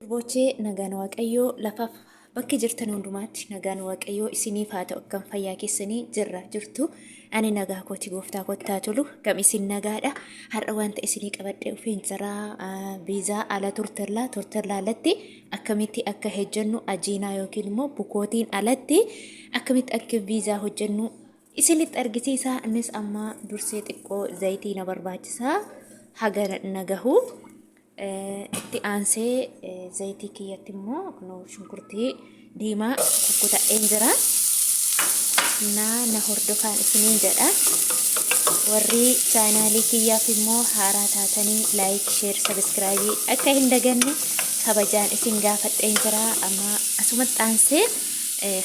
Durbochee, nagaan Waaqayyoo lafaaf bakka jirtan hundumaatti nagaan Waaqayyoo isiniif haa ta'u. Akkam fayyaa keessanii? Jirra jirtu? Ani nagaa kooti, gooftaa kottaa tolu. Kam isin nagaadha? Har'a wanta isinii qabadhee dhufeen jira. Biizaa ala turtellaa turtellaa alatti akkamitti akka hojjennu, ajiinaa yookiin immoo bukootiin alatti akkamitti akka biizaa hojjennu isinitti argisiisa. Innis amma dursee xiqqoo zayitii na barbaachisa haga na gahu. Itti aansee zayitii kiyyatti immoo kunoo shunkurtii diimaa kukkutadheen jira. Naa na hordofaan isiniin jedha. Warri chaanaalii kiyyaaf immoo haaraa taatanii laayik, sheer, sabiskiraayibii akka hin daganne kabajaan isin gaafadheen jira. Amma asumatti aansee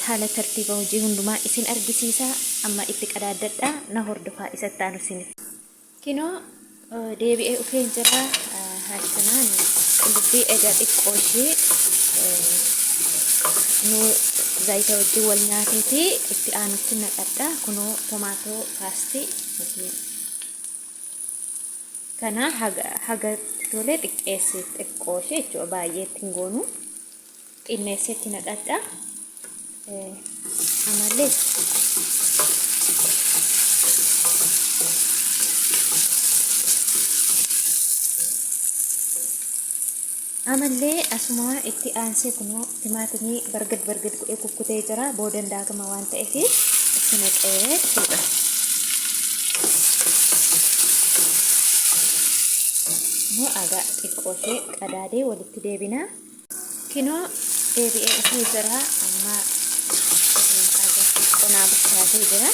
haala tartiiba hojii hundumaa isin argisiisa. Amma itti qadaaddadha, na hordofaa isatti aanu isiniif. Kinoo deebi'ee dhufeen jira. Haala kanaan qullubbii egaa xiqqoo ishee nu zayita wajjin wal nyaateeti itti aanutti naqadha. Kunoo tomaatoo paastii kana haga haga tolee xiqqeesse, xiqqoo ishee jechuudha, baay'ee itti hin goonu, xinneessee itti naqadha. Amallee amallee asuma itti aansee kunoo timaatimii bargad bargad godhee kukkutee jira, boodan daakama waan ta'eef itti naqee jechuudha. Kunoo agaa xiqqoo ishee qadaadee walitti deebina. Kinoo deebi'ee dhufee jira. Amma agaa xiqqoo bilchaatee jira.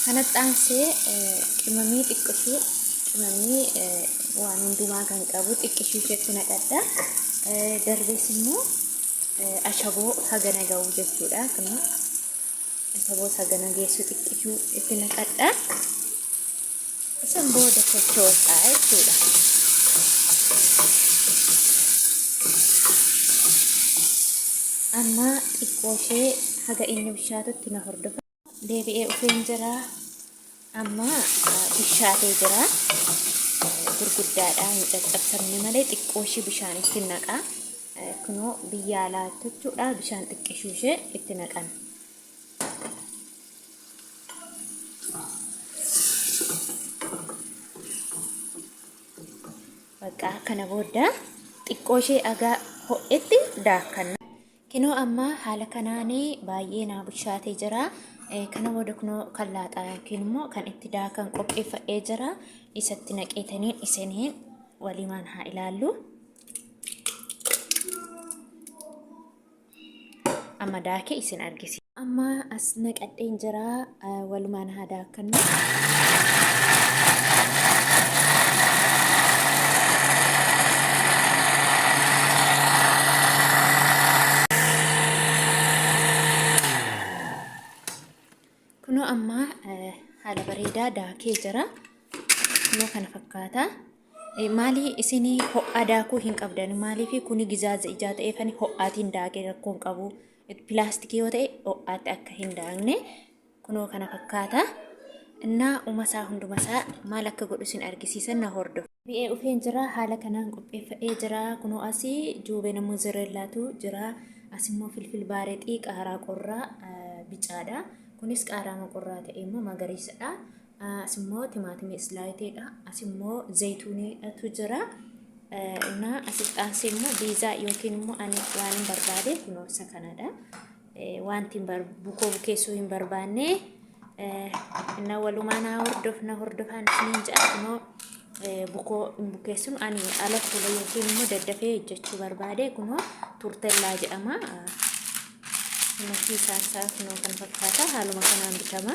Kanatti aansee qimamii xiqqishuu, qimamii waan hundumaa kan qabu xiqqishuu isheetti naqadha. Darbees immoo ashaboo hagana ga'u jechuudha. Kunoo ashaboo hagana geessu xiqqishuu itti naqadha. Isan booda sochoosaa jechuudha. Amma xiqqoo ishee haga inni bishaatutti na hordofa. Deebi'ee dhufeen jira. Amma bishaatee jira. Gurguddaadha, hin caccabsamne malee xiqqoo ishee bishaan itti naqa. Kunoo biyya alaa jechuudha, bishaan xiqqishuu ishee itti naqan. Bakka kana booda xiqqoo ishee agaa ho'etti daakkanna. Kinoo amma haala kanaan baay'ee naa bilchaatee jira. Kana booda kunoo kan laaxaa yookiin immoo kan itti daakan qopheeffadhee jira. Isatti naqeetaniin isiniin waliimaan haa ilaallu. Amma daakee isin argisiisa. Amma as naqadheen jira, walumaan haa daakkannu. Kunoo amma haala bareedaa daakee jira. Kunoo kana fakkaata. Maali isin ho'aa daakuu hin qabdan? Maaliif? Kuni gizaaza ijaa ta'eefani ho'aatiin daakee rakkoo hin qabu. Pilaastikii yoo ta'e ho'aatti akka hin daakne. Kunoo kana fakkaata. Innaa umasaa hundumasaa maal akka godhu isin argisiisan, na hordofa. Bi'ee dhufeen jira, haala kanaan qopheeffadhee jira. Kunoo asii juubena mozorellaatu jira. Asimmoo filfil baarexii, qaaraa qorraa bicaadha. Kunis qaaraama qorraa ta'e immoo magariisadha. As immoo timaatimii islaayiteedha. As immoo zayituuniidhatu jira. Innaa asitti aansee immoo biizaa yookiin immoo ani waan hin barbaade kunoo isa kanadha. Wanti bukoo bukeessuu hin barbaanne, innaa walumaa naa hordofna, hordofaan isiniin jedha. Kunoo bukoo hin bukeessinu, ani ala fuula yookiin immoo daddafee hojjechuu barbaade. Kunoo turtellaa jedhama. Kunoo kiisaan isaa kunoo kan fakkaata, haaluma kanaan bitama.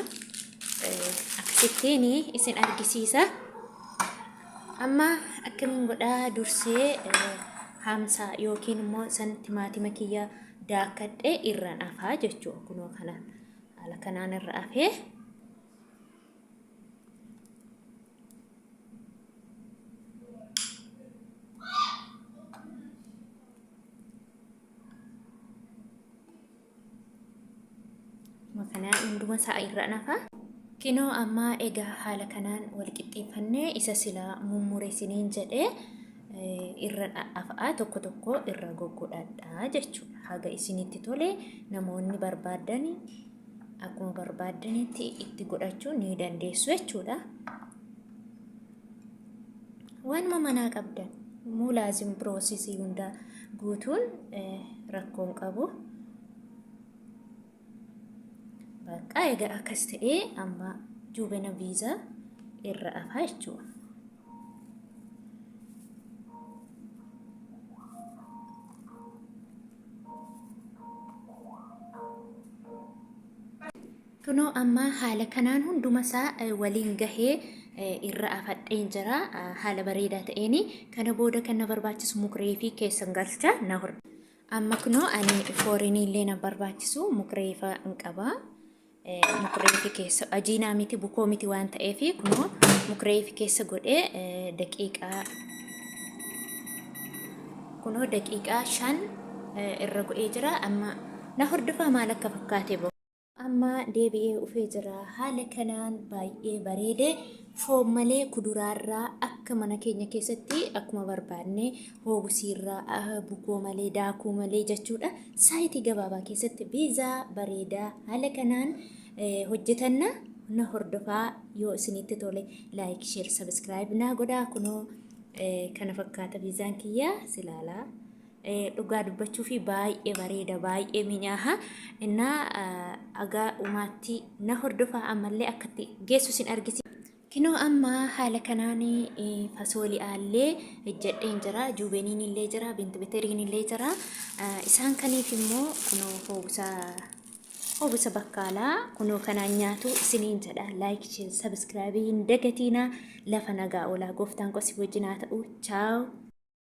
Akkasittiin isin argisiisa. Amma akkamiin godhaa? Dursee haamsaa yookiin immoo san timaatima kiyya daakkadhee irraan afaa jechuudha. Kunoo kanaan haala kanaan irra afee. Kana hunduma isaa irra nafa. Kinoo amma egaa haala kanaan wal qixxeeffannee isa silaa mummure isiniin jedhee irra afa'aa tokko tokko irra goggodhadhaa jechuudha. Haga isinitti tole namoonni barbaaddan akkuma barbaaddanitti itti godhachuu ni dandeessu jechuudha. Waanuma manaa qabdan muu laazim piroosesii hundaa guutuun rakkoon qabu. Bakka egaa akkas ta'ee amma juubena viizaa irra afaa jechuudha. Kunoo amma haala kanaan hunduma isaa waliin gahee irra afadheen jira haala bareedaa ta'een kana booda kan na barbaachisu mukreefii keessan galcha na hordofa. Amma kunoo ani foorinii illee na barbaachisu mukreefa hin qaba. Mukreefi keessa ajiinaa miti bukoo miti waan ta'eef kunoo mukreefi keessa godhee daqiiqaa kunoo daqiiqaa 5 irra godhee jira. Amma na hordofaa maal akka fakkaate bahu. Amma deebi'ee ufee jira. Haala kanaan baay'ee bareede. Foon malee kuduraarraa akka mana keenya keessatti akkuma barbaadne hoobusiirraa bukoo malee daakuu malee jechuudha. Saayitii gabaabaa keessatti biizaa bareedaa haala kanaan hojjetanna. Na hordofaa yoo isinitti tole like, share, subscribe naa godhaa. Kunoo kana fakkaata biizaan kiyya silaalaa. Dhugaa dubbachuu fi baay'ee bareeda baay'ee minyaaha innaa agaa umaatti na hordofaa ammallee akkatti geessu sin argisi. Kinoo amma haala kanaan fasoolii aallee hojjedheen jira juubeniin illee jira bintibiteriin illee jira isaan kaniif immoo kunoo hoobusa bakkaalaa kunoo kanaan nyaatu isiniin jedha like share subscribe hin dagatiinaa lafa nagaa oolaa gooftaan qosi wajjin haa ta'u chaaw.